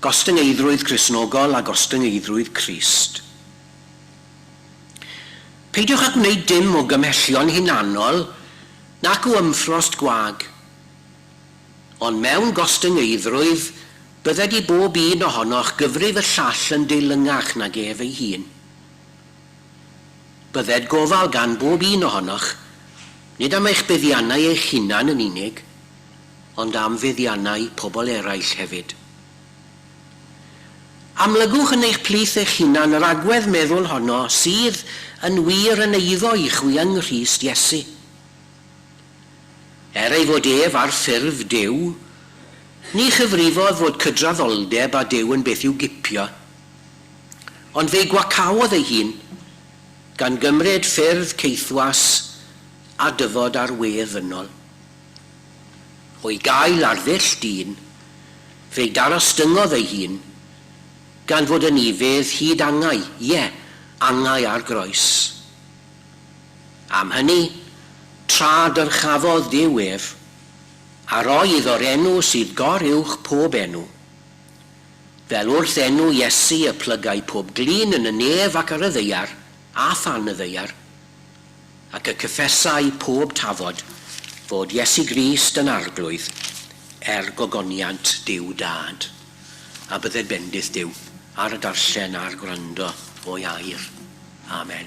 Gostyngeiddrwydd Cristnogol a gostyngeiddrwydd Crist. Peidiwch â gwneud dim o gymhellion hunanol nac o ymffrost gwag. Ond mewn gostyngeiddrwydd, bydded i bob un ohonoch gyfrif y llall yn deilyngach nag ef ei hun. Bydded gofal gan bob un ohonoch, nid am eich buddiannau eich hunan yn unig, ond am fuddiannau pobl eraill hefyd. Amlygwch yn eich plith eich hunan yr agwedd meddwl honno sydd yn wir yn eiddo i chwi yng Nghrist Iesu. Er ei fod ef ar ffurf Duw, ni chyfrifodd fod cydraddoldeb â Duw yn beth i'w gipio, ond fe'i gwacaodd ei hun, gan gymryd ffurf caethwas a dyfod ar wedd ddynol. O'i gael ar ddull dyn, fe'i darostyngodd ei hun, gan fod yn ufudd hyd angau, ie, angau ar groes. Am hynny, tra dyrchafodd Duw ef, a roi iddo'r enw sydd gor-uwch pob enw, fel wrth enw Iesu y plygai pob glin yn y nef ac ar y ddaear, a than y ddaear, ac y cyffesai pob tafod fod Iesu Grist yn Arglwydd, er gogoniant Duw Dad. A bydded bendith Duw ar y darllen a'r gwrando o'i air. Amen.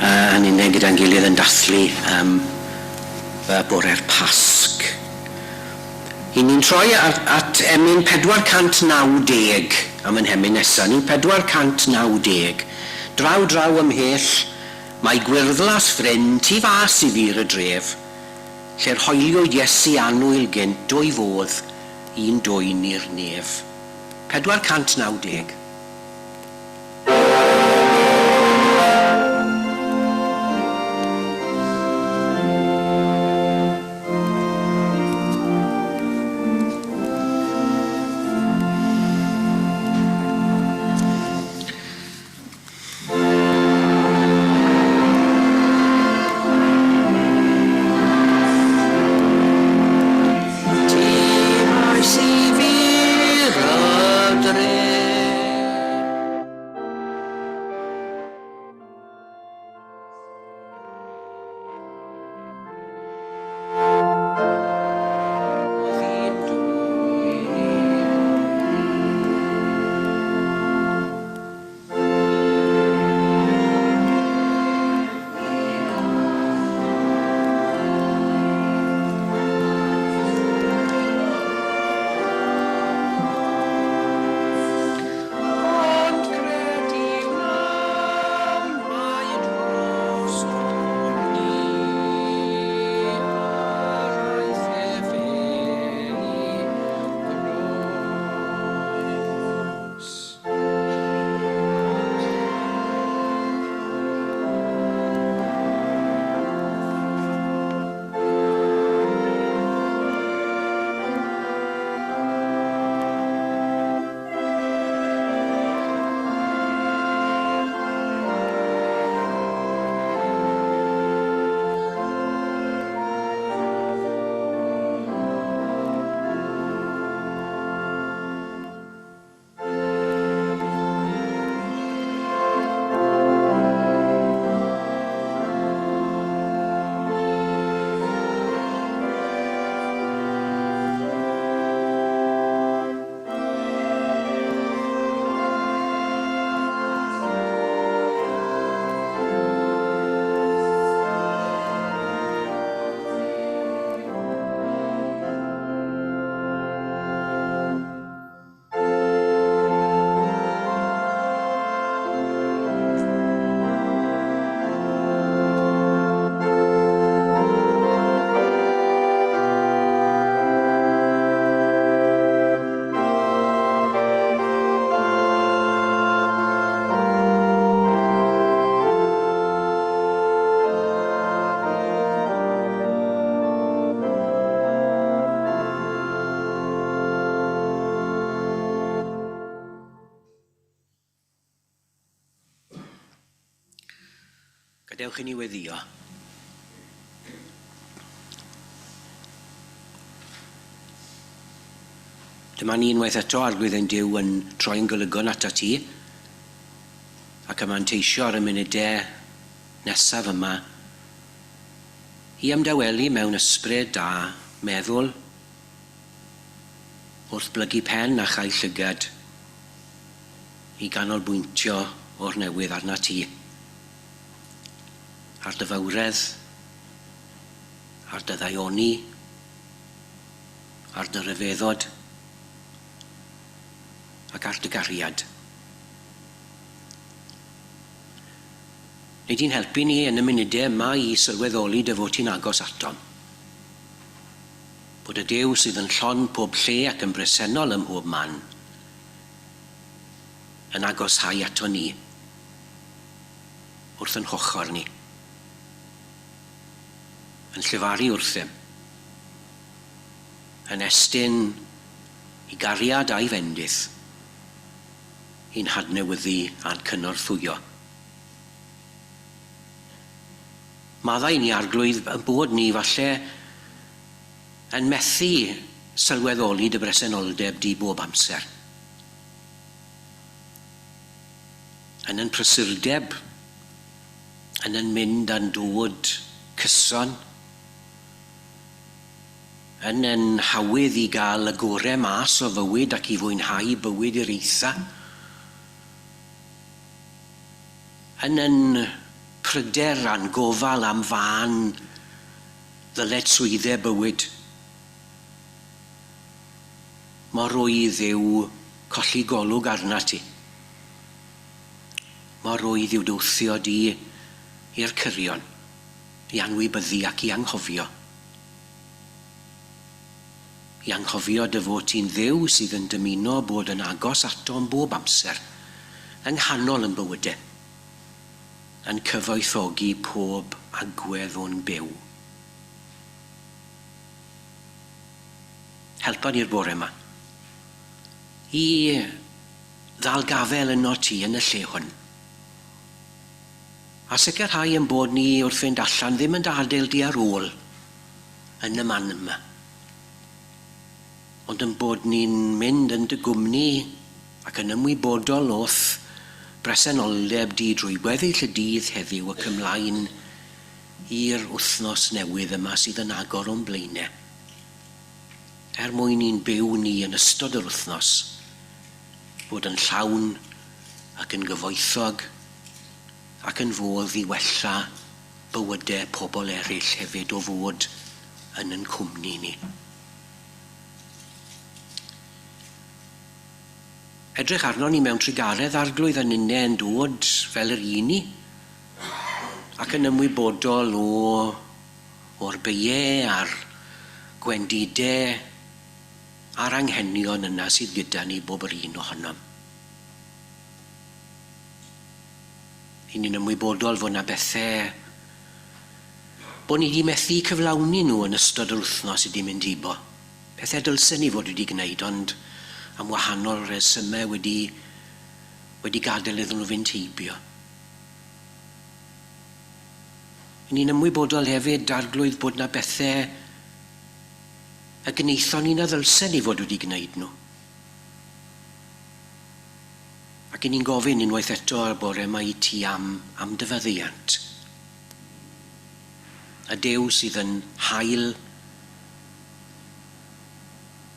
A ninnau gyda'n gilydd yn dathlu um, bore'r Pasg. Y'n ni'n troi at emyn 490 am yn hemyn nesa ni, 490. Draw draw ymhell mae gwyrddlas fryn tu fas i fur y dref, lle'r hoeliwyd Iesu annwyl gynt dwy fodd i'n dwyn i'r nef. 490. Ond credu wnawn mai drosom ni yr aeth efe i groes. Gadewch i ni weddïo. Dyma ni unwaith eto, Arglwydd ein Duw, yn troi'n golygon atat ti, ac yn manteisio ar y munudau nesaf yma i ymdawelu mewn ysbryd a meddwl, wrth blygu pen a chau llygad, i ganolbwyntio o'r newydd arnat ti, ar dy fawredd, ar dy ddaioni, ar dy ryfeddod, ac ar dy gariad. Wnei di'n helpu ni yn y munudau yma i sylweddoli dy fod ti'n agos atom. Bod y Duw sydd yn llond pob lle ac yn bresennol ym mhob man, yn agoshau ato ni, wrth yn hochr ni, yn llefaru wrthym, yn estyn i gariad a'i fendith, i'n hadnewyddu a'n cynorthwyo. Maddau i ni, Arglwydd, ein bod ni, falle, yn methu sylweddoli dy bresenoldeb di bob amser. Yn yn prysurdeb, yn yn mynd a'n dod cyson, yn yn hawydd i gael y gore mas o fywyd ac i fwynhau bywyd i'r eitha, yn yn pryder a'n gofal am fân ddyletswydde bywyd. Mor rwydd yw colli golwg arnat ti. Mor rwydd yw dy wthio di i'r cyrion, i anwybyddu ac i anghofio. I anghofio dy fod ti'n Dduw sydd yn dymuno bod yn agos atom bob amser, yng nghanol yn bywyde, yn cyfoethogi pob agwedd o'n byw. Helpa ni'r bore 'ma i ddal gafael ynot ti yn y lle hwn, a sicrhau ein bod ni wrth fynd allan ddim yn dy adael di ar ôl yn y man yma, ond ein bod ni'n mynd yn dy gwmni ac yn ymwybodol o'th bresenoldeb di drwy weddill y dydd heddiw ac ymlaen i'r wythnos newydd yma sydd yn agor o'n blaenau. Er mwyn i'n byw ni yn ystod yr wythnos fod yn llawn ac yn gyfoethog ac yn fodd i wella bywydau pobl eraill hefyd o fod yn yn cwmni ni. Edrych arnon ni mewn trugaredd, Arglwydd, a ninne yn dod fel yr un ni, ac yn ymwybodol o o'r beie a'r gwendide a'r anghenion yna sydd gyda ni bob yr un ohonom. Y'n ni'n ymwybodol fod 'na bethe bod ni 'di methu cyflawni nhw yn ystod yr wythnos sy 'di mynd hibo. Pethe dylsen ni fod wedi gwneud ond am wahanol resyme wedi wedi gadael iddyn nhw fynd heibio. Y'n ni'n ymwybodol hefyd, Arglwydd, bod 'na bethe y gwnaethon ni na ddylsen ni fod wedi gwneud nhw. Ac y'n ni'n gofyn unwaith eto y bore 'ma i ti am, am dy faddeuant. Y Duw sydd yn hael,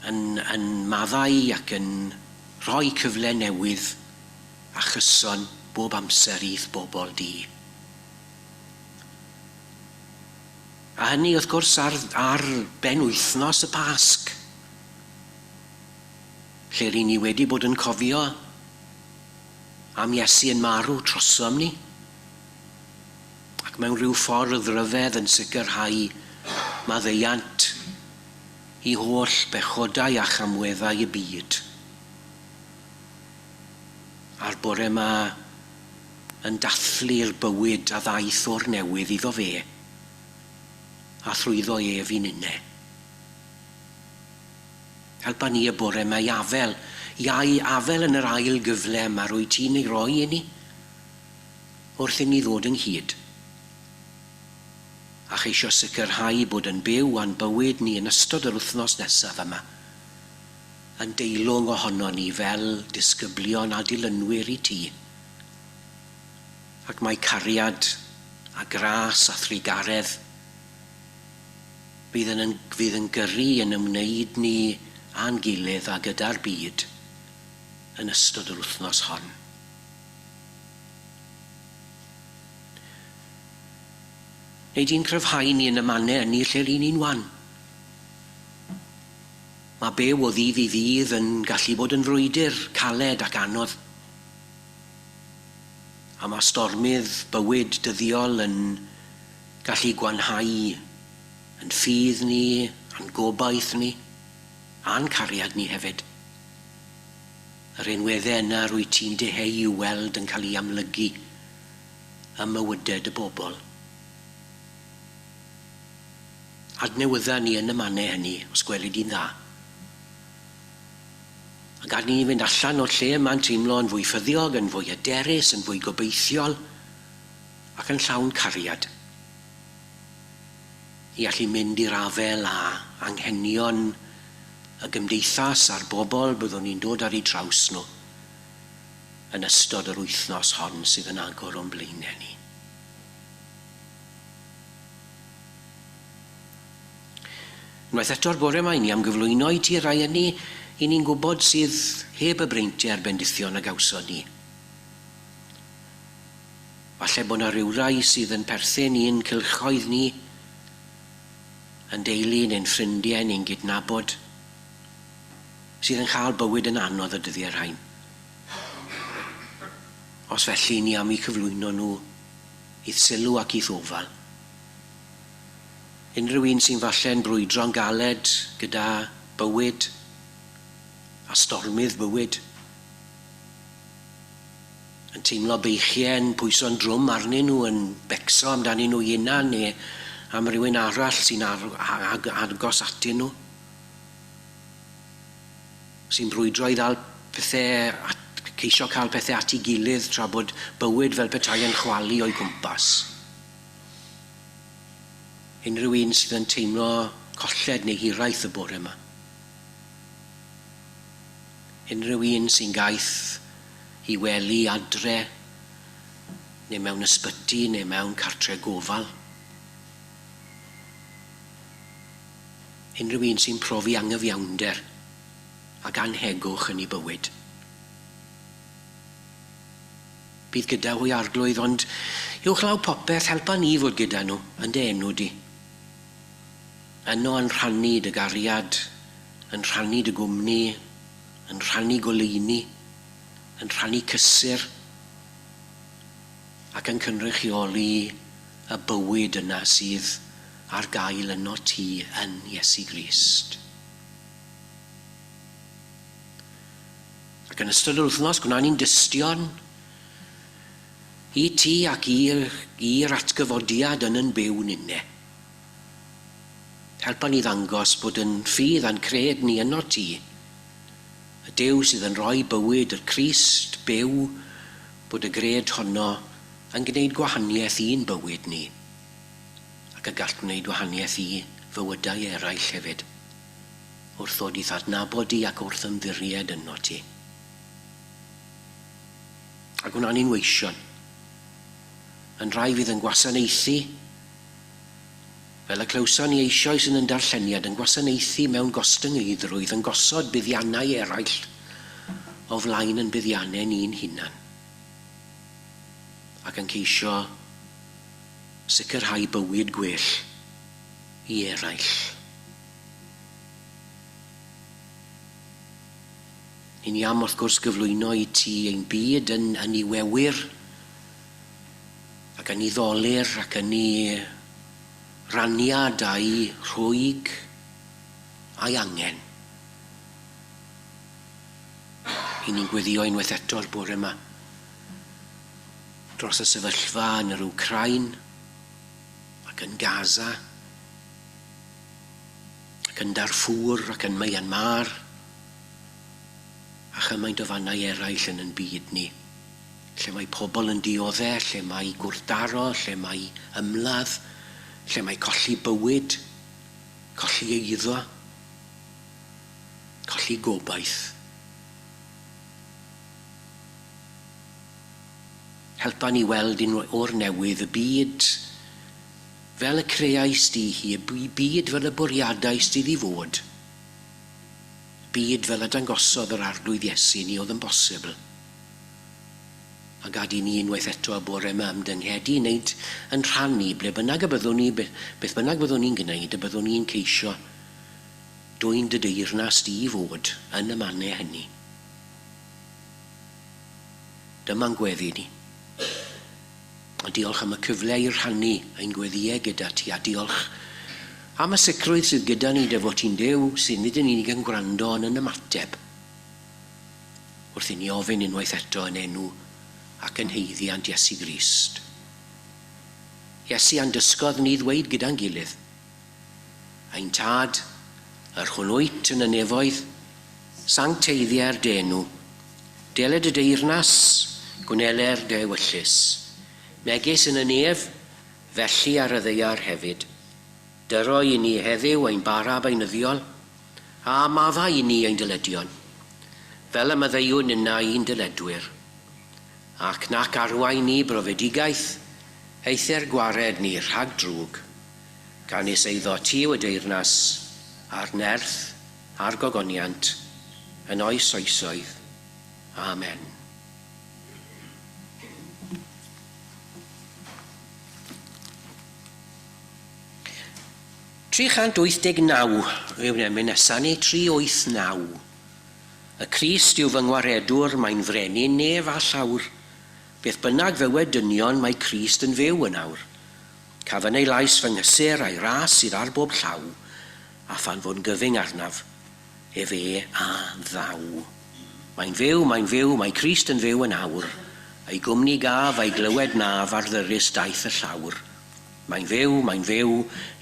yn, yn maddau ac yn rhoi cyfle newydd a chyson bob amser i'th bobl di. A hynny, wrth gwrs, ar, ar benwythnos y Pasg, lle ry'n ni wedi bod yn cofio am Iesu yn marw trosom ni, ac mewn rhyw ffordd ryfedd yn sicrhau maddeuant i holl bechodau a chamweddau y byd. A'r bore 'ma yn dathlu'r bywyd a ddaeth o'r newydd iddo fe, a thrwyddo ef i ninne. Helpa ni y bore 'ma i afel, iau afel yn yr ail gyfle yma rwyt ti'n ei roi inni, wrth inni ddod ynghyd, a cheisio sicrhau bod yn byw a'n bywyd ni yn ystod yr wythnos nesaf yma. yn deilwng ohonon ni fel disgyblion a dilynwyr i ti. Ac mae cariad a gras a thrugaredd fydd yn fydd yn gyrru yn ymwneud ni â'n gilydd a gyda'r byd yn ystod yr wythnos hon. Wnei di'n cryfhau ni yn y mannau ynni lle ry'n ni'n wan? Mae byw o ddydd i ddydd yn gallu bod yn frwydr caled ac anodd. A mae stormydd bywyd dyddiol yn gallu gwanhau yn ffydd ni, a'n gobaith ni, a'n cariad ni hefyd. Yr rhinweddau yna rwyt ti'n dyheu i'w weld yn cael eu amlygu ym mywydau dy bobl. Adnewydda ni yn y mannau hynny, os gweli di'n dda. A gad ni fynd allan o'r lle yma'n teimlo yn fwy ffyddiog, yn fwy hyderus, yn fwy gobeithiol, ac yn llawn cariad. I allu mynd i'r afael â anghenion y gymdeithas a'r bobl byddwn ni'n dod ar eu traws nhw yn ystod yr wythnos hon sydd yn agor o'n blaenau ni. Unwaith eto'r bore 'ma, 'y ni am gyflwyno i ti rai ynni 'y ni'n gwybod sydd heb y breintiau a'r bendithion a gawson ni. Falle bod 'na rywrai sydd yn perthyn i'n cylchoedd ni, yn deulu neu'n ffrindiau neu'n gydnabod, sydd yn chael bywyd yn anodd y dyddiau rhain. Os felly, ni am eu cyflwyno nhw i'th sylw ac i'th ofal. Unrhyw un sy'n falle'n brwydro'n galed gyda bywyd a stormydd bywyd, yn teimlo beichiau yn pwyso'n drwm arnyn nhw, yn becso amdanyn nhw hunan neu am rywun arall sy'n agos atyn nhw, sy'n brwydro i ddal pethe at, ceisio cael pethe at ei gilydd tra bod bywyd fel petai yn chwalu o'u cwmpas. Unrhyw un sydd yn teimlo colled neu hiraeth y bore yma. Unrhyw un sy'n gaeth i wely adre, neu mewn ysbyty, neu mewn cartre gofal. Unrhyw un sy'n profi angyfiawnder ac annhegwch yn ei bywyd. Bydd gyda hwy, Arglwydd, ond uwchlaw popeth, helpa ni fod gyda nhw, yn dy enw di. Yno yn rhannu dy gariad, yn rhannu dy gwmni, yn rhannu goleuni, yn rhannu cysur, ac yn cynrychioli y bywyd yna sydd ar gael ynot ti yn Iesu Grist. Ac yn ystod yr wythnos, gwna ni'n dystion i ti ac i'r i'r atgyfodiad yn yn byw ninne. Helpa ni ddangos bod yn ffydd a'n cred ni ynot ti, y Duw sydd yn rhoi bywyd yr Crist byw, bod y gred honno yn gwneud gwahaniaeth i'n bywyd ni, ac y gall gwneud gwahaniaeth i fywydau eraill hefyd. Wrth ddod i'th adnabod di ac wrth ymddiried ynot ti. A gwna ni'n weision, yn rhai fydd yn gwasanaethu, fel y clywson ni eisoes yn yn darlleniad, yn gwasanaethu mewn gostyngeiddrwydd, yn gosod buddiannau eraill o flaen yn buddiannau ni'n hunan, ac yn ceisio sicrhau bywyd gwell i eraill. I ni am, wrth gwrs, gyflwyno i ti ein byd yn yn ei wewyr, ac yn ei ddolur, ac yn ei raniad a'i rhwyg a'i angen. I ni'n gweddio unwaith eto'r bore yma dros y sefyllfa yn yr Wcráin ac yn Gaza, ac yn Darfur ac yn Myanmar a chymaint o fannau eraill yn yn byd ni, lle mae pobl yn diodde, lle mae gwrthdaro, lle mae ymladd, lle mae colli bywyd, colli eiddo, Colli gobaith. Helpa ni weld un o'r newydd y byd fel y creais di hi, y byd fel y bwriadais di ddi fod. Byd fel y dangosodd yr Arglwydd Iesu ni oedd yn bosibl. A gad i ni unwaith eto y bore yma ymdynghedu, wneud yn rhannu ble bynnag y byddwn ni, beth bynnag byddwn ni'n gwneud, y byddwn ni'n ceisio dwyn dy deyrnas di i fod yn y mannau hynny. Dyma'n gweddi ni. A diolch am y cyfle i rhannu ein gweddïau gyda ti, a diolch am y sicrwydd sydd gyda ni dy fod ti'n Dduw sydd nid yn unig yn gwrando ond yn ymateb wrth i ni ofyn unwaith eto yn enw ac yn haeddiant Iesu Grist. Iesu a'n dysgodd ni ddweud gyda'n gilydd, Ein Tad, yr hwn wyt yn y nefoedd, sancteiddier dy enw, deled y deyrnas, gwneler dy ewyllys, megis yn y nef, felly ar y ddaear hefyd. Dyro i ni heddiw ein bara beunyddiol, a maddau i ni ein dyledion, fel y maddeuwn ninnau i'n dyledwyr. Ac nac arwain ni brofedigaeth, eithr gwared ni rhag drwg. Canys eiddo ti yw y deyrnas, a'r nerth, a'r gogoniant, yn oes oesoedd. Amen. 389 yw'r emyn nesa ni, 389. Y Crist yw fy ngwaredwr, mae'n frenin nef a llawr. Beth bynnag ddywed dynion, mae Crist yn fyw yn awr. Caf yn ei lais fy nghysur a'i ras sydd ar bob llaw, a phan fo'n gyfyng arnaf, efe a ddaw. Mae'n fyw, mae'n fyw, mae Crist yn fyw yn awr. Ei gwmni gaf a'i glywed naf ar ddyrys daith y llawr. Mae'n fyw, mae'n fyw,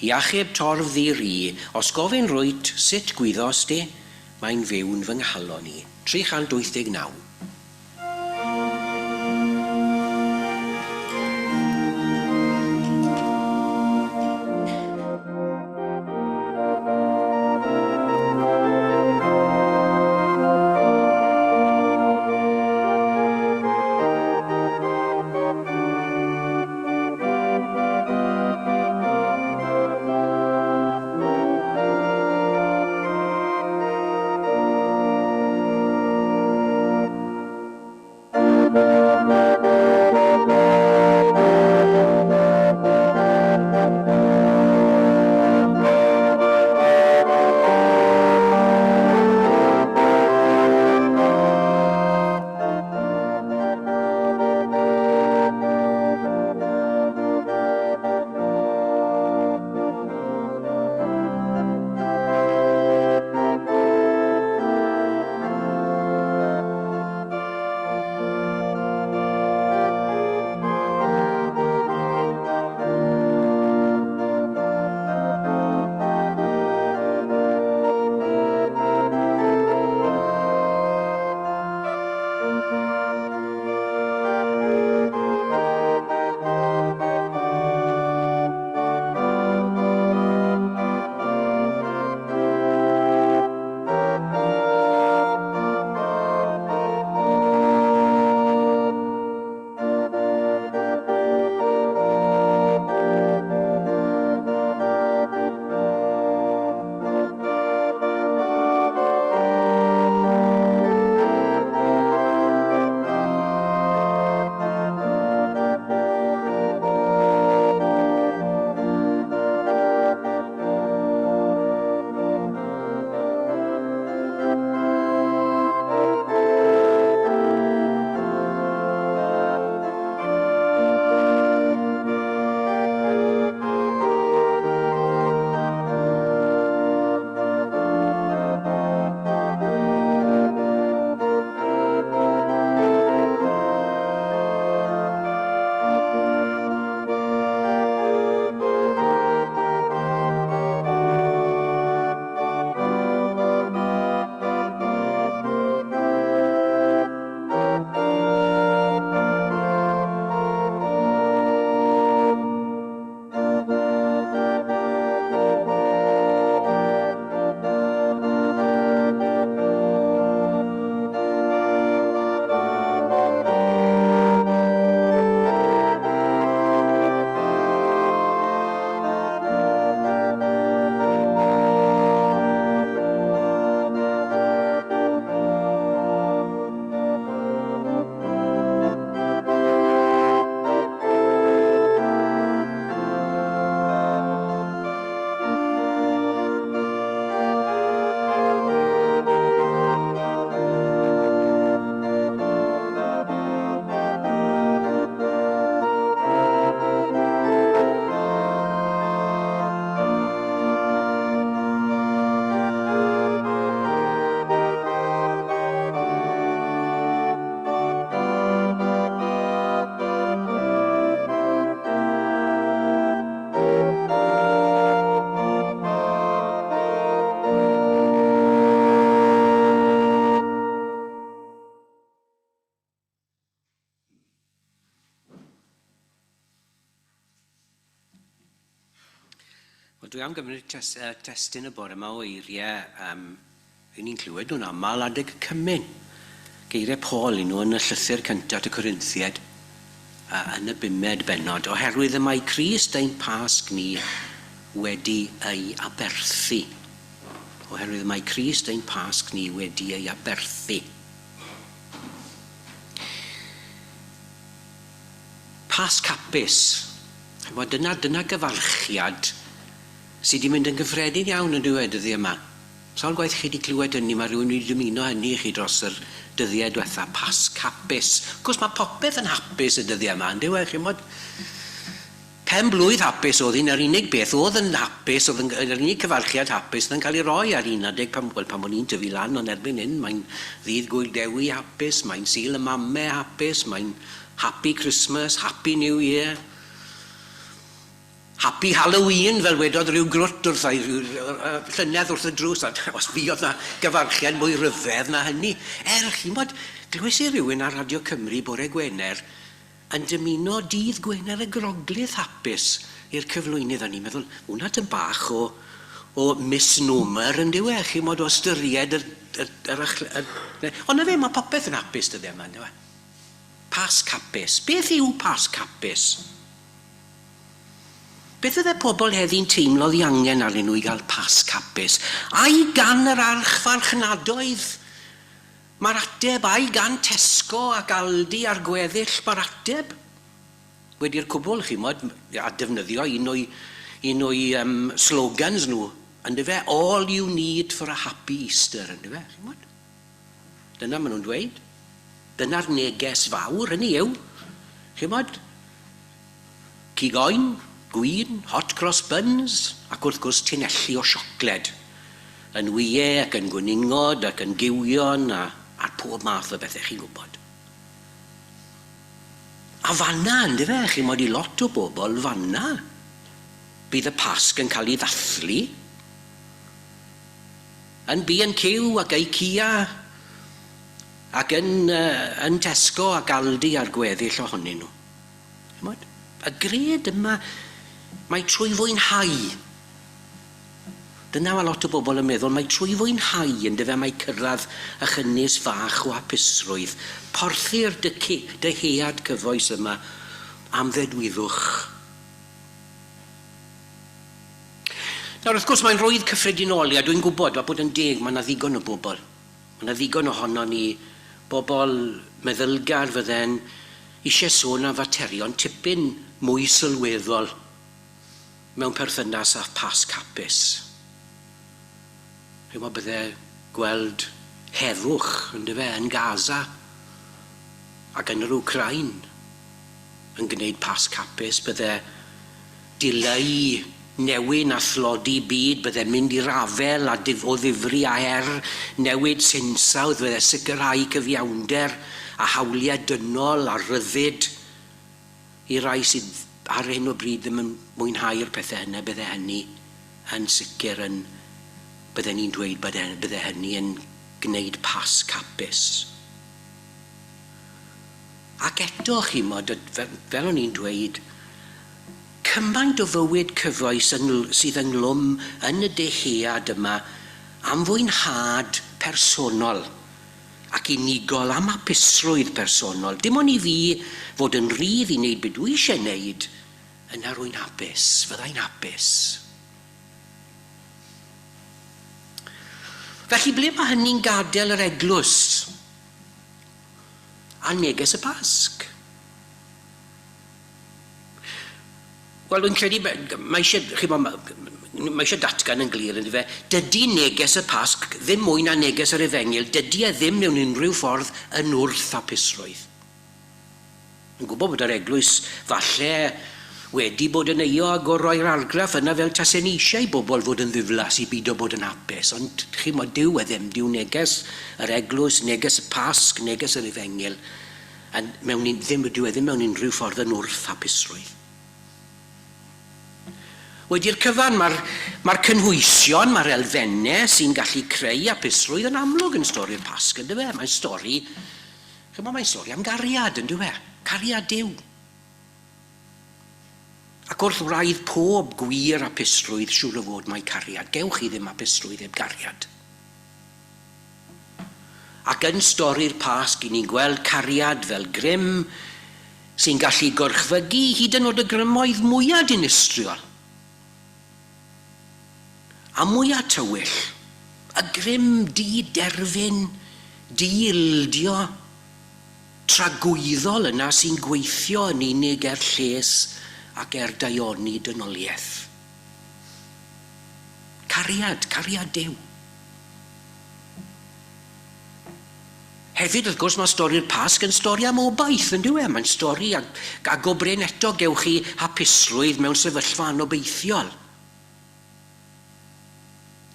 i achub torf ddi-ri, os gofyn rwyt, sut gwyddost di? Mae'n fyw'n fy nghalon i. 389. Wel, dwi am gymryd tes, uh, testun y bore yma o eiriau um, ry'n ni'n clywed nhw'n aml adeg y cymun. Geiriau Paul i nhw yn y llythyr cyntaf at y Corinthiaid uh, yn y bumed bennod, oherwydd y mae Crist ein Pasg ni wedi ei aberthu. Oherwydd y mae Crist ein Pasg ni wedi ei aberthu. Pasg hapus. Chimod, dyna, dyna gyfarchiad sy 'di mynd yn gyffredin iawn yn dyw e, dyddiau yma. Sawl gwaith chi 'di clywed hynny, mae rhywun wedi dymuno hynny i chi dros yr dyddiau diwetha, Pasg hapus. Wrth gwrs, mae popeth yn hapus y dyddiau yma, yn dyw e, chimod. Pen-blwydd hapus oedd hi'n yr unig beth oedd yn hapus, oedd yn, yr unig cyfarchiad hapus oedd yn cael ei roi ar un adeg pan, wel, pan o'n i'n tyfu lan, ond erbyn hyn mae'n ddydd Gŵyl Dewi hapus, mae'n Sul y Mame hapus, mae'n Happy Christmas, Happy New Year, Happy Halloween, fel wedodd rhyw grwt wrtha i rhyw llynedd wrth y drws, a os fuodd 'na gyfarchiad mwy rhyfedd na hynny. Er, chi'mod, glywes i rywun ar Radio Cymru bore Gwener yn dymuno dydd Gwener y Groglith hapus i'r cyflwynydd, o'n i'n meddwl, ma' hwnna tym bach o o misnomer yndyw e, chi'mod, o ystyried yr yr yr achl- yr ond 'na fe, ma' popeth yn hapus dyddiau yma, yndyw e? Pasg hapus. Beth yw Pasg hapus? Beth fydde pobl heddi'n teimlo ddiangen arnyn nhw i gael Pasg hapus? Ai gan yr archfarchnadoedd? Mae'r ateb, ai gan Tesco ac Aldi a'r gweddill mae'r ateb? Wedi'r cwbl, chimod, a defnyddio un o'i un o'i um, slogans nhw, yndyfe, all you need for a happy Easter, yndyfe, chimod? Dyna maen nhw'n dweud. Dyna'r neges fawr, hynny yw, chimod, cig oen, gwin, hot cross buns, ac wrth gwrs tunelli o siocled, yn wyau ac yn gwningod ac yn gywion a, a pob math o bethau, chi'n gwybod. A fanna, yndyfe, chimod, i lot o bobl, fanna bydd y Pasg yn cael ei ddathlu. Yn B&Q ac Ikea ac yn yn Tesco ac Aldi a'r gweddill ohonyn nhw. Chimod? Y gred yma, mae trwy fwynhau. Dyna mae lot o bobl yn meddwl, mae trwy fwynhau yndyfe, mae cyrraedd y chynnes fach o hapusrwydd. Porthi'r dyhead cyfoes yma am ddedwyddwch. Nawr, wrth gwrs, mae'n rhwydd cyffredinoli, a dwi'n gwybod, a bod yn deg, mae 'na ddigon o bobl, mae 'na ddigon ohonon ni, bobl meddylgar fydde'n eisiau sôn am faterion tipyn mwy sylweddol mewn perthynas â Phasg hapus. Chimod, bydde gweld heddwch, yndyfe, yn Gaza ac yn yr Wcráin yn gwneud Pasg hapus, bydde dileu newyn a thlodi byd, bydde mynd i'r afael â o ddifri a her newid hinsawdd, bydde sicrhau cyfiawnder a hawliau dynol a rhyddid i rai sydd ar hyn o bryd ddim yn mwynhau'r pethau hynna, bydde hynny yn sicr yn, bydden ni'n dweud bydde hynny yn gwneud Pasg hapus. Ac eto, chimod, fel o'n i'n dweud, cymaint o fywyd cyfoes sydd ynghlwm yn y dyhead yma am fwynhad personol ac unigol, am hapusrwydd personol. Dim ond i fi fod yn rhydd i wneud be dwi eisiau wneud, yna rwy'n hapus, fyddai'n hapus. Felly, ble mae hynny'n gadael yr eglwys? A neges y Pasg? Wel, dwi'n credu, mae eisiau, chi'mod, mae eisiau datgan yn glir, yndyfe, dydy neges y Pasg ddim mwy na neges yr Efengyl, dydy e ddim mewn unrhyw ffordd yn wrth-hapusrwydd. Yn gwybod bod yr eglwys falle wedi bod yn euog o roi'r argraff yna fel tasen ni eisiau i bobl fod yn ddiflas i bido bod yn hapus, ond chimod, dyw e ddim, dyw neges yr eglwys, neges y Pasg, neges yr Efengyl, yn, mewn un, ddim, dyw e ddim mewn unrhyw ffordd yn wrth hapusrwydd. Wedi'r cyfan, mae'r mae cynhwysion, mae'r elfennau sy'n gallu creu hapusrwydd yn amlwg yn stori'r Pasg, yndyfe? Mae'n stori Chimod, mae'n stori am gariad, yn dyw e? Cariad Duw. Ac wrth wraidd pob gwir hapusrwydd, siŵr o fod, mae cariad. Gewch chi ddim hapusrwydd heb gariad. Ac yn stori'r Pasg, 'y ni'n gweld cariad fel grym sy'n gallu gorchfygu hyd yn oed y grymoedd mwya' dinistriol a mwya' tywyll, y grym di-derfyn, di-ildio, tragwyddol yna sy'n gweithio yn unig er lles ac er daioni dynoliaeth. Cariad, cariad Duw. Hefyd, wrth gwrs, mae stori'r Pasg yn stori am obaith, yn dyw e? Mae'n stori, a, a go brin eto gewch chi hapusrwydd mewn sefyllfa anobeithiol.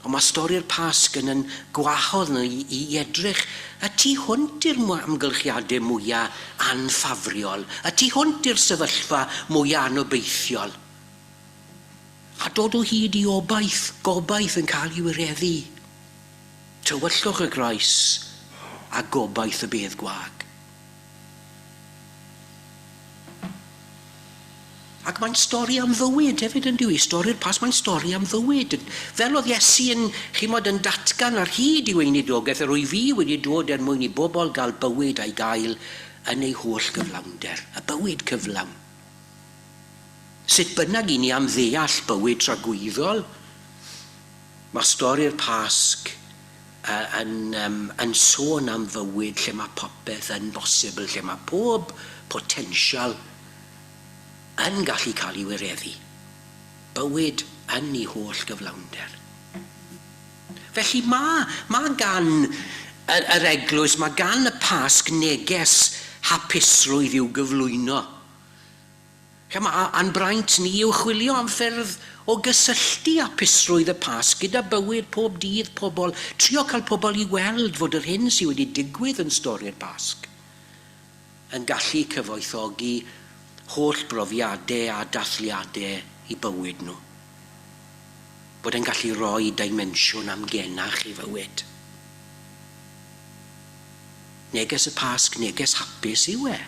Ond mae stori'r Pasg yn yn gwahodd ni i edrych y tu hwnt i'r amgylchiadau mwya' anffafriol, y tu hwnt i'r sefyllfa mwya' anobeithiol, a dod o hyd i obaith, gobaith yn cael ei wireddu. Tywyllwch y groes a gobaith y bedd gwag. Ac mae'n stori am fywyd hefyd yn dyw 'i? Stori'r Pasg, mae'n stori am fywyd. Fel oedd Iesu yn, chimod, yn datgan ar hyd ei weinidogaeth, yr wyf fi wedi dod er mwyn i bobl gael bywyd a'i gael yn ei holl gyflawnder, y bywyd cyflawn. Sut bynnag i ni am ddeall bywyd tragwyddol, mae stori'r Pasg yn, yn sôn am fywyd lle mae popeth yn bosibl, lle mae pob potensial yn gallu cael ei wireddu. Bywyd yn ei holl gyflawnder. Felly mae, mae gan yr, yr eglwys, mae gan y Pasg neges hapusrwydd i'w gyflwyno. Ch'mo', a'n braint ni yw chwilio am ffyrdd o gysylltu hapusrwydd y Pasg gyda bywyd pob dydd pobl, trio cael pobl i weld fod yr hyn sydd wedi digwydd yn stori'r Pasg yn gallu cyfoethogi holl brofiade a dathliade i bywyd nhw. Bod e'n gallu rhoi dimensiwn amgenach i fywyd. Neges y Pasg, neges hapus yw e.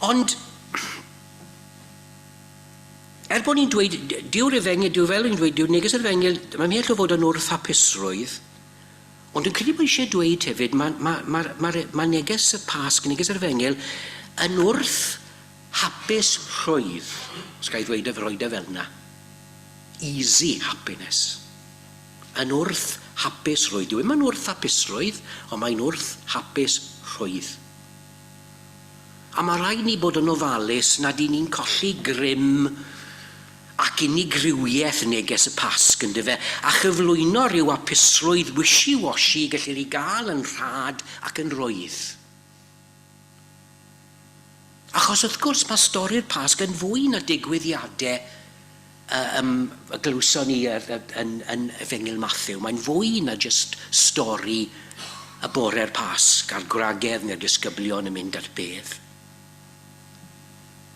Ond, er bod ni'n dweud, dyw'r efengyl, dyw fel ni'n dweud, dyw neges yr efengyl, mae'n mhell o fod yn wrth-hapusrwydd, ond dwi'n credu bod eisiau dweud hefyd, mae, mae, mae, mae, mae neges y Pasg, neges yr efengyl, yn wrth-hapus rhwydd, os ga i ddweud e, roed e fel yna. Easy happiness. Yn wrth-hapusrwydd. Dyw e ddim yn wrth-hapusrwydd, ond mae'n wrth-hapusrwydd. A mae rhaid ni bod yn ofalus nad y'n ni'n colli grym ac unigrywiaeth neges y Pasg, yndyfe, a chyflwyno rhyw hapusrwydd wishy-washy gellir ei gael yn rhad ac yn rwydd. Achos wrth gwrs mae stori'r Pasg yn fwy na digwyddiadau yym y glywson ni yn yn Efengyl Mathew. Mae'n fwy na jyst stori y bore'r Pasg a'r gwragedd neu'r disgyblion yn mynd at bedd.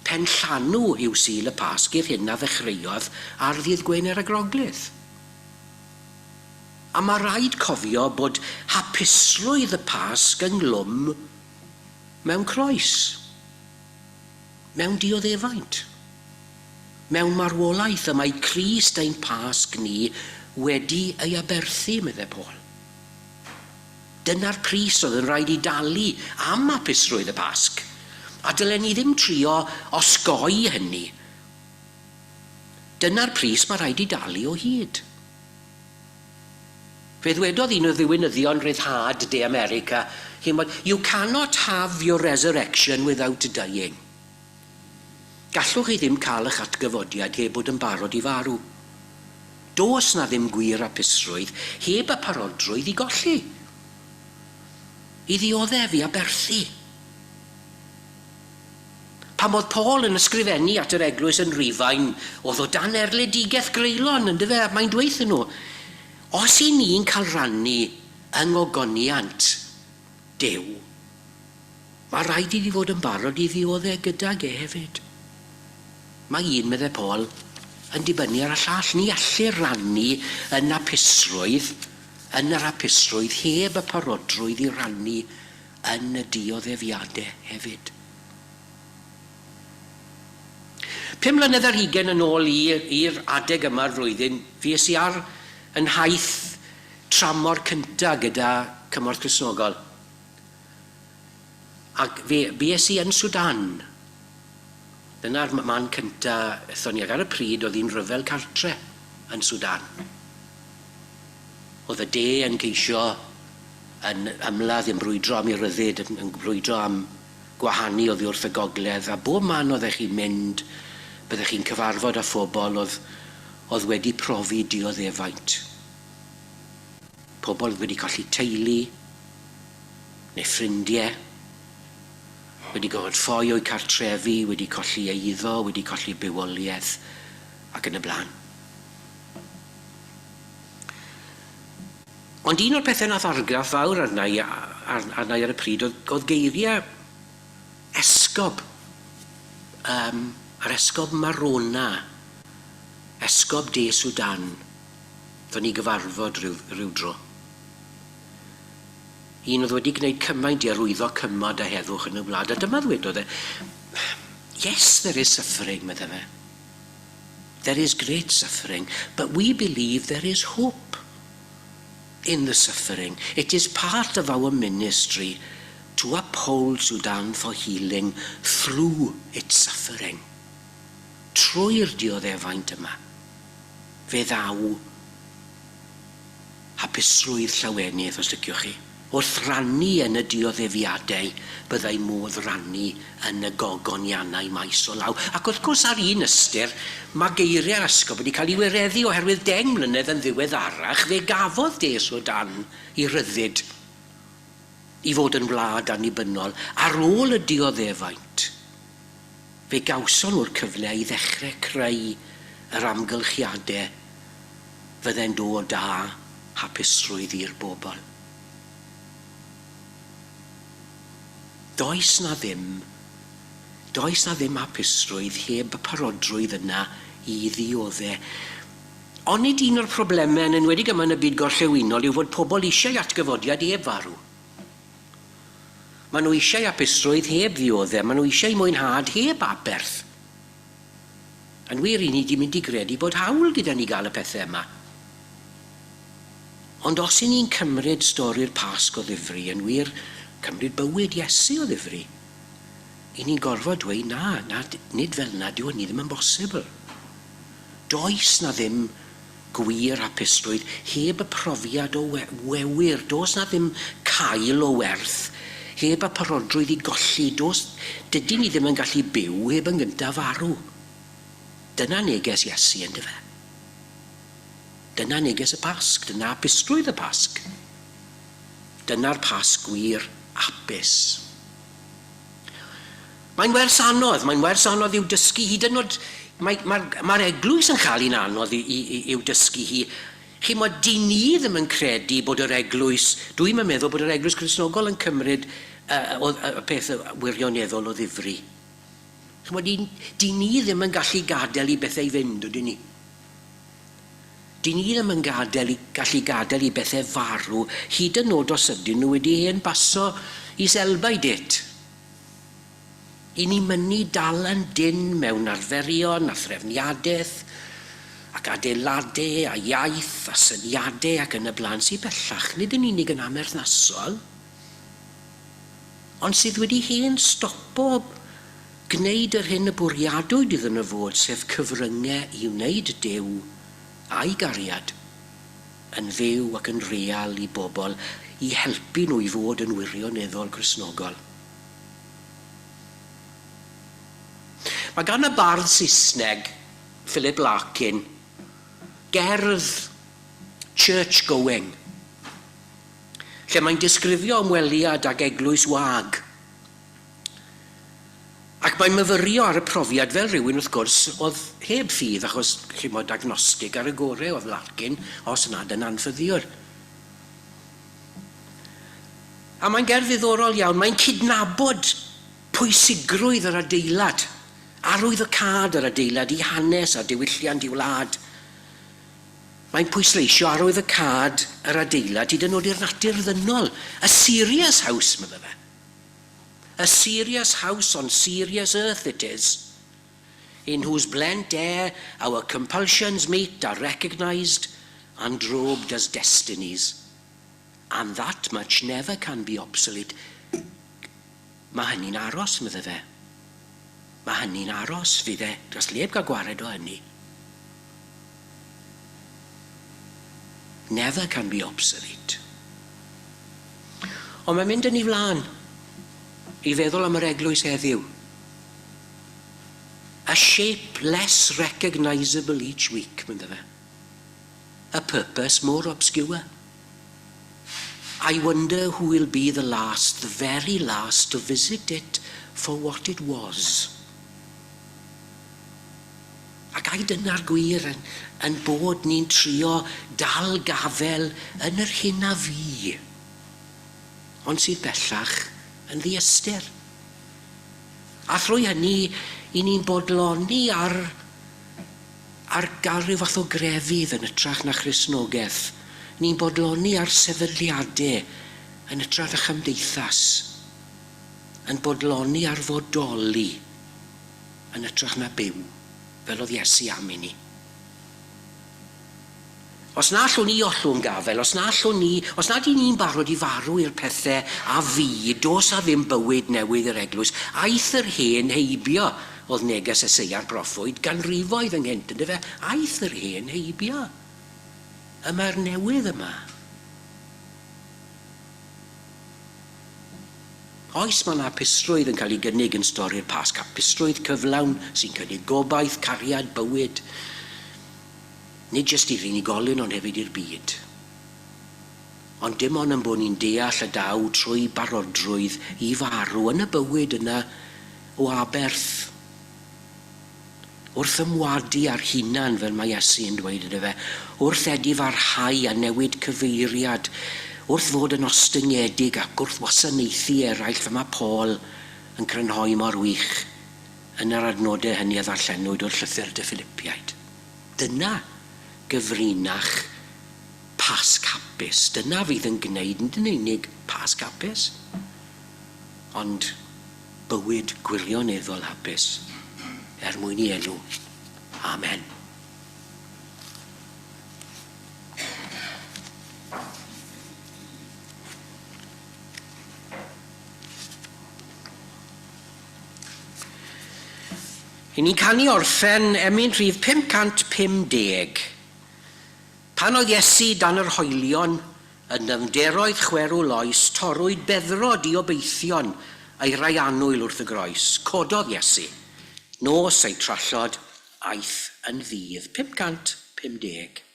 Penllanw yw Sul y Pasg i'r hyn a ddechreuodd ar ddydd Gwener y Groglith. A mae rhaid cofio bod hapusrwydd y Pasg ynghlwm mewn croes, mewn dioddefaint. Mewn marwolaeth y mae Crist ein Pasg ni wedi ei aberthu, meddai Paul. Dyna'r pris oedd yn rhaid ei dalu am hapusrwydd y Pasg, a dylen ni ddim trio osgoi hynny. Dyna'r pris mae rhaid ei dalu o hyd. Fe ddwedodd un o ddiwinyddion rhyddhad De America, chimod, You cannot have your resurrection without dying. Gallwch chi ddim cael eich atgyfodiad heb bod yn barod i farw. Does 'na ddim gwir hapusrwydd heb y parodrwydd i golli, i ddioddef, i aberthu. Pan oedd Paul yn ysgrifennu at yr eglwys yn Rufain, oedd o dan erledigaeth greulon, yndyfe, a mae'n dweutho nhw, os i ni'n cael rannu yng ngogoniant Duw, Mae rhaid i ni fod yn barod i ddiodde' gydag e hefyd. Mae un, meddai Paul, yn dibynnu ar y llall. Ni allir rannu yn hapusrwydd, yn yr hapusrwydd, heb y parodrwydd i rannu yn y dioddefiade hefyd. Pum mlynedd ar hugain yn ôl i'r adeg yma'r flwyddyn, fues i ar 'y nhaith tramor cynta gyda Cymorth Cristnogol. Ac fe fues i yn Sudan. Dyna'r man cynta aethon ni, ac ar y pryd oedd hi'n rhyfel cartre yn Sudan. Oedd y de yn ceisio yn ymladd, yn brwydro am ei ryddid, yn brwydro am gwahanu oddi wrth y gogledd, a bob man oeddech chi'n mynd, byddech chi'n cyfarfod â phobl oedd, oedd wedi profi dioddefaint. Pobl oedd wedi colli teulu, neu ffrindiau, wedi gorfod ffoi o'u cartrefi, wedi colli eiddo, wedi colli bywoliaeth, ac yn y blaen. Ond un o'r pethau nath argraff fawr arna i, arna i ar y pryd oedd, oedd geiriau esgob, um, yr esgob Marona, esgob De Sudan, ddo'n ni gyfarfod rhyw, rhyw dro. Un oedd wedi gwneud cymaint i arwyddo cymod a heddwch yn y wlad, a dyma ddwedodd e, "Yes, there is suffering," medde fe. "There is great suffering, but we believe there is hope in the suffering. It is part of our ministry to uphold Sudan for healing through its suffering." Trwy'r dioddefaint yma, fe ddaw hapusrwydd, llawenydd, os liciwch chi. Wrth rannu yn y dioddefiadau, byddai modd rannu yn y gogoniannau maes o law. Ac wrth gwrs, ar un ystyr, mae geiriau'r esgob wedi cael ei wireddu oherwydd 10 mlynedd yn ddiweddarach, fe gafodd De Sudan ei ryddid i fod yn wlad annibynnol. Ar ôl y dioddefaint, fe gawson nhw'r cyfle i ddechrau creu yr amgylchiadau fydde'n dod â hapusrwydd i'r bobl. Does na ddim hapusrwydd heb y parodrwydd yna i ddiodde. Onid un o'r problemau, yn enwedig yma yn y byd gorllewinol, yw fod pobl eisiau atgyfodiad heb farw? Maen nhw eisiau hapusrwydd heb ddiodde, maen nhw eisiau mwynhad heb aberth. Yn wir, i ni wedi mynd i gredu bod hawl gyda ni gael y pethau yma. Ond os i ni'n cymryd stori'r Pasg o ddifri, yn wir, cymryd bywyd Iesu o ddifri, i ni'n gorfod dweud na, na, nid fel 'na, dyw hynny ddim yn bosibl. Does na ddim gwir hapusrwydd heb y profiad o wewyr. Does na ddim cael o werth heb y parodrwydd i golli. Does, dydyn ni ddim yn gallu byw heb yn gyntaf farw. Dyna neges Iesu, yndyfe? Dyna neges y Pasg, dyna hapusrwydd y Pasg. Dyna'r Pasg gwir hapus. Mae'n wers anodd, mae'n wers anodd i'w dysgu hyd yn oed. Mae'r mae eglwys yn cael un anodd i'w dysgu hi. Chi'mod, dyn ni ddim yn credu bod yr eglwys, dwi'n meddwl bod yr eglwys Gristnogol yn cymryd y peth wirioneddol o ddifri. Chi'mod, dyn ni ddim yn gallu gadael i bethau fynd, ydyn ni? Dyn ni ddim yn gallu gadael i bethau farw, hyd yn oed os ydyn nhw wedi hen baso eu sell-by date. I ni mynnu dal yn dyn mewn arferion a threfniadaeth ac adeiladau a iaith a syniadau ac yn y blaen sydd bellach nid yn unig yn amherthnasol, ond sydd wedi hen stopo gwneud yr hyn y bwriadwyd iddyn nhw fod, sef cyfryngau i wneud Duw a'i gariad yn fyw ac yn real i bobl, i helpu nhw i fod yn wirioneddol Gristnogol. Mae gan y bardd Saesneg, Philip Larkin, gerdd "Church Going", lle mae'n disgrifio ymweliad ag eglwys wag. Ac mae'n myfyrio ar y profiad fel rhywun, wrth gwrs, oedd heb ffydd, achos, chi'mod, agnostig ar y gorau oedd Larkin, os nad yn anffyddiwr. A mae'n gerdd ddiddorol iawn, mae'n cydnabod pwysigrwydd yr adeilad, arwyddocâd yr adeilad i hanes a diwylliant i wlad. Mae'n pwysleisio arwyddocâd yr adeilad hyd yn oed i'r natur ddynol. "A serious house," medde fe. "A serious house on serious earth it is." in whose blent air our compulsions meet are recognised and robed as destinies. And that much never can be obsolete. Mae hynny'n aros, medde fe. Mae hynny'n aros, fydd e. Does neb gael gwared o hynny. Never can be obsolete. Ond mae'n mynd yn ei flaen i feddwl am yr eglwys heddiw. A shape less recognisable each week, medde fe. A purpose more obscure. I wonder who will be the last, the very last, to visit it for what it was. Ac ai dyna'r gwir yn, yn bod ni'n trio dal gafel yn yr hyn a fu, ond sydd bellach yn ddiystyr. A thrwy hynny, i ni'n bodloni ar, ar gael rhyw fath o grefydd yn hytrach na Christnogaeth. Ni'n bodloni ar sefydliadau yn hytrach na chymdeithas. Yn bodloni ar fodoli yn hytrach na byw, fel oedd Iesu am i ni. Os na allwn ni ollwng gafel, os na allwn ni, os nad y'n ni'n barod i farw i'r pethau a fu, does 'na ddim bywyd newydd i'r eglwys. Aeth yr hen heibio, oedd neges Eseia'r broffwyd, ganrifoedd ynghynt, yndyfe? Aeth yr hen heibio. Y mae'r newydd yma. Oes, mae yna hapusrwydd yn cael ei gynnig yn stori'r Pasg. Hapusrwydd cyflawn sy'n cynnig gobaith, cariad, bywyd. Nid jyst i'r unigolyn, ond hefyd i'r byd. Ond dim ond yn bod ni'n deall y daw trwy barodrwydd i farw yn y bywyd yna o aberth. Wrth ymwadu ar hunan, fel mae Iesu yn dweud yndyfe, wrth edifarhau a newid cyfeiriad, wrth fod yn ostyngedig ac wrth wasanaethu eraill, fel mae Paul yn crynhoi mor wych yn yr adnodau hynny a ddarllenwyd o'r llythyr at y Philipiaid. Dyna gyfrinach Pasg hapus. Dyna fydd yn gwneud nid yn unig Pasg hapus, ond bywyd gwirioneddol hapus er mwyn ei enw. Amen. I ni'n canu orffen emyn rhif 550. Pan oedd Iesu dan yr hoelion, yn nyfnderoedd chwerw loes, torrwyd beddrod i obeithion ei rai annwyl wrth y groes. Cododd Iesu. Nos ei trallod, aeth yn ddydd. 550.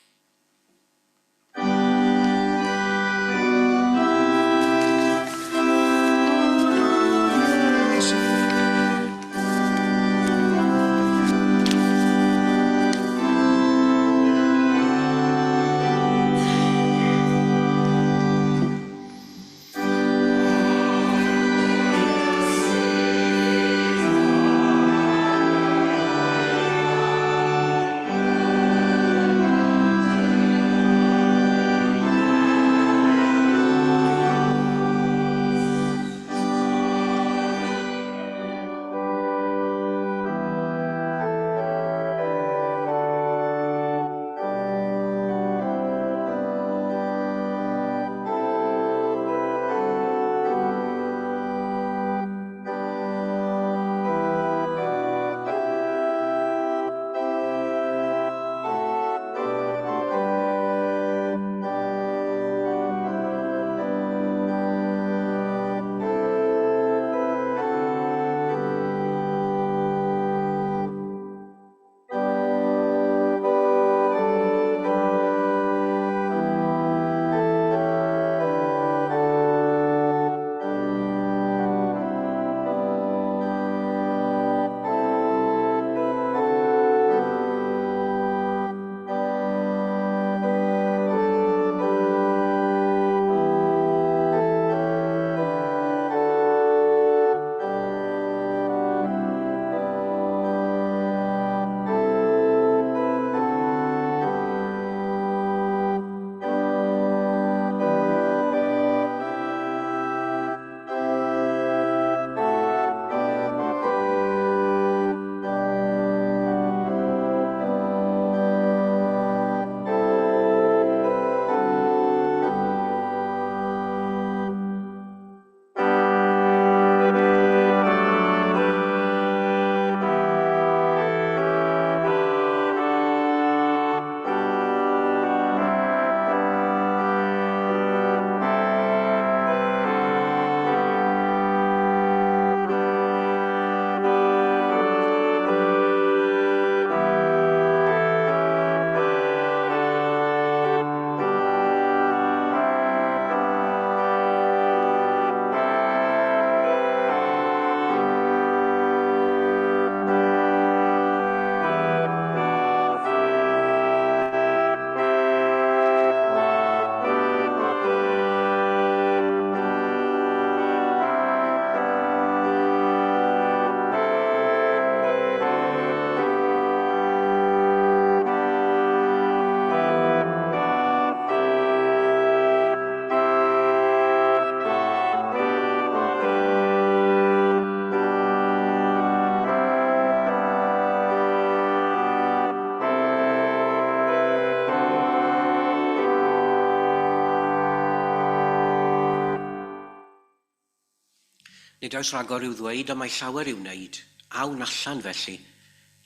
Nid oes rhagor i'w ddweud, ond mae llawer i'w wneud. Awn allan, felly,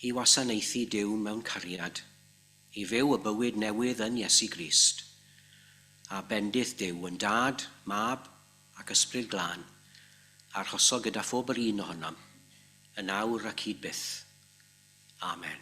i wasanaethu Duw mewn cariad, i fyw y bywyd newydd yn Iesu Grist. A bendith Duw yn Dad, Mab ac Ysbryd Glân, arhoso gyda phob yr un ohonom, yn awr ac hyd byth. Amen.